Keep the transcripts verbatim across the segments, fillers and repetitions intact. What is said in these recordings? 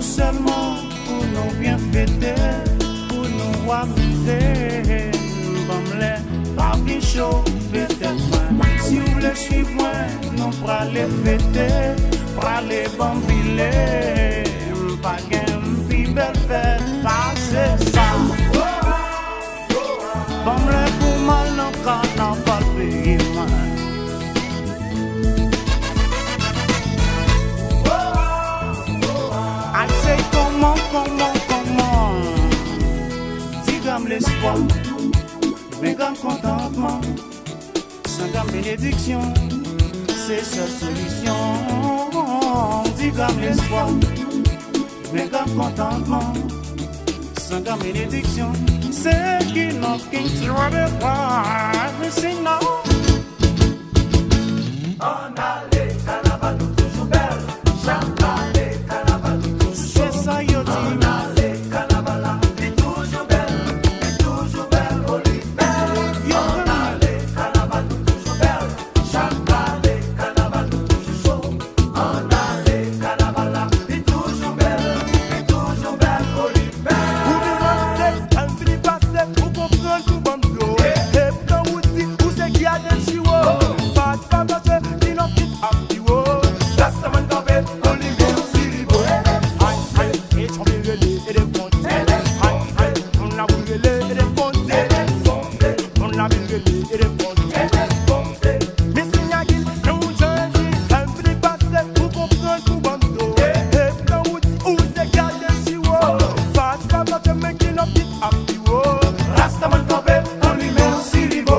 Sèlman pou nou byen fete, pou nou amize. Ban m lè, pa vin chofe tèt mwen. Si w vle swiv mwen, nou prale fete, prale banbile. M pa gen pi bèl fèt pase sa. Ban m lè pou m al nan kanaval peyi mwen. I say, come on, come on, come on. Dix grammes l'espoir, vingt grammes contentement, cent grammes bénédiction, c'est seule solution. Dix grammes l'espoir, vingt grammes contentement, cent grammes bénédiction, c'est King of Kings, Robert Wise, we sing now. Ann ale, kanaval nou toujou bèl. Chak ane, kanaval nou toujou cho. Se sa yo di. Ann ale, kanaval la, li toujou bèl. Li toujou bèl, o li bèl. Ann ale, kanaval nou toujou bèl. Chak ane, kanaval nou toujou cho. Ann ale, kanaval la, li toujou bèl. Li toujou bèl, o li bèl. Ou vin rantre, tan fini pase, ou konprann pou banm dlo. Epi nan wout di, ou se Kiaden Chiro. Pati pa mache, ki nan kit ap pi wo. Rastaman kanpe, pou li menm si li bo. Ay, ay, e tchonbe rele, e de konte. Ay, ay, moun la boul rele, e de konte. Moun la boul rele, e de konte. Miss Miyagi, New Jersey, tan fini pase, ou konprann pou banm dlo. Epi nan wout di, ou se Kiaden Chiro. Pati pa mache, men ki nan kit ap pi wo. Rastaman kanpe, pou li menm si li bo.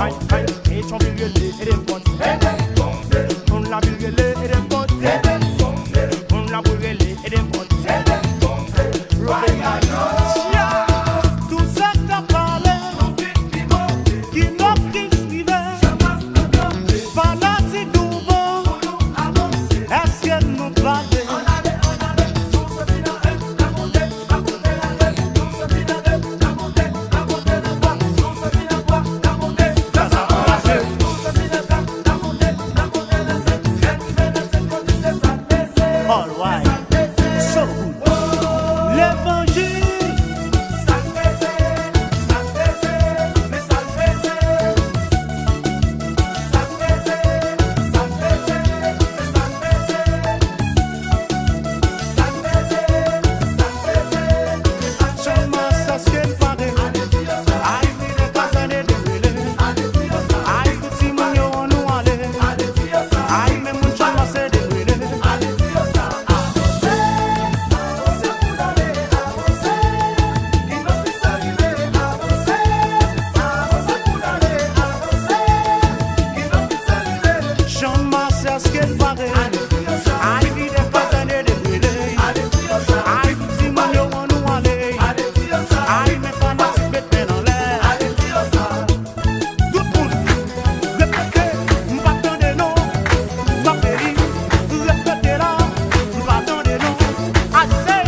Ay, ay, e tchonbe rele, e de konte. Moun la boul rele, e de konte. Moun la boul rele, e de konte. Tou sa k ap pale, ki lòt ki rive, fanatik nouvo, èske nou prale? Alright. So good. Levanjil. Chanmas èske l pare? Ay, vide kazane de brele. Ay, tout timoun yo, ann nou ale. Ay, men moun Chanmas se de brele. Chanmas èske l pare? Ay, vide kazane de brele. Ay, tout timoun yo, ann nou ale. Ay, men fanatik met men anlè. Tout moun, repete, m pa tande non. Frape li, repete la, m pa tande non. Ase!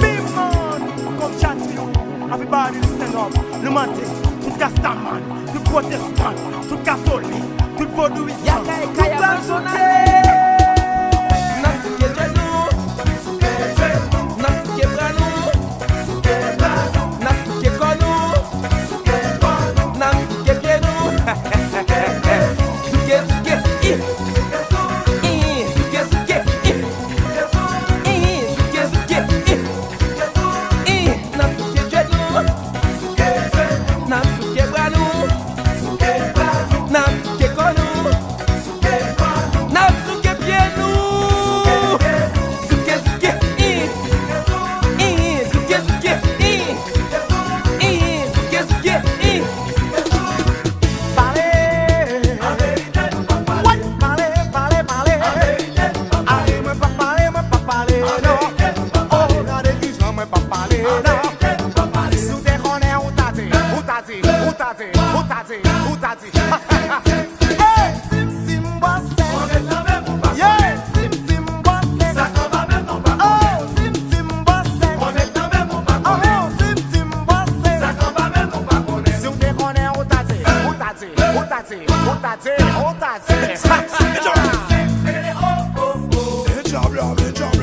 Big man, kòm Jati, nou anvi ba li stand up. Nou mande, tout Rastaman, tout pwotestan, tout katolik, tout vodouyizan, tout Kaya Personal. N ap souke djed nou, n ap souke bra nou, n ap souke kò nou, n ap souke pye nou. Souke, souke, ih. Ih, souke, souke, ih. Ih, souke, souke, ih. Ih, n ap souke djed nou. N ap souke bra nou.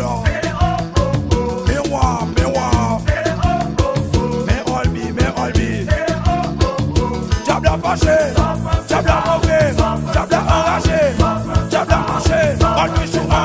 Men wa, men wa. Men Olbi, men Olbi. Dyab la fache, dyab la move, dyab la anraje, dyab la mache. Olbi sou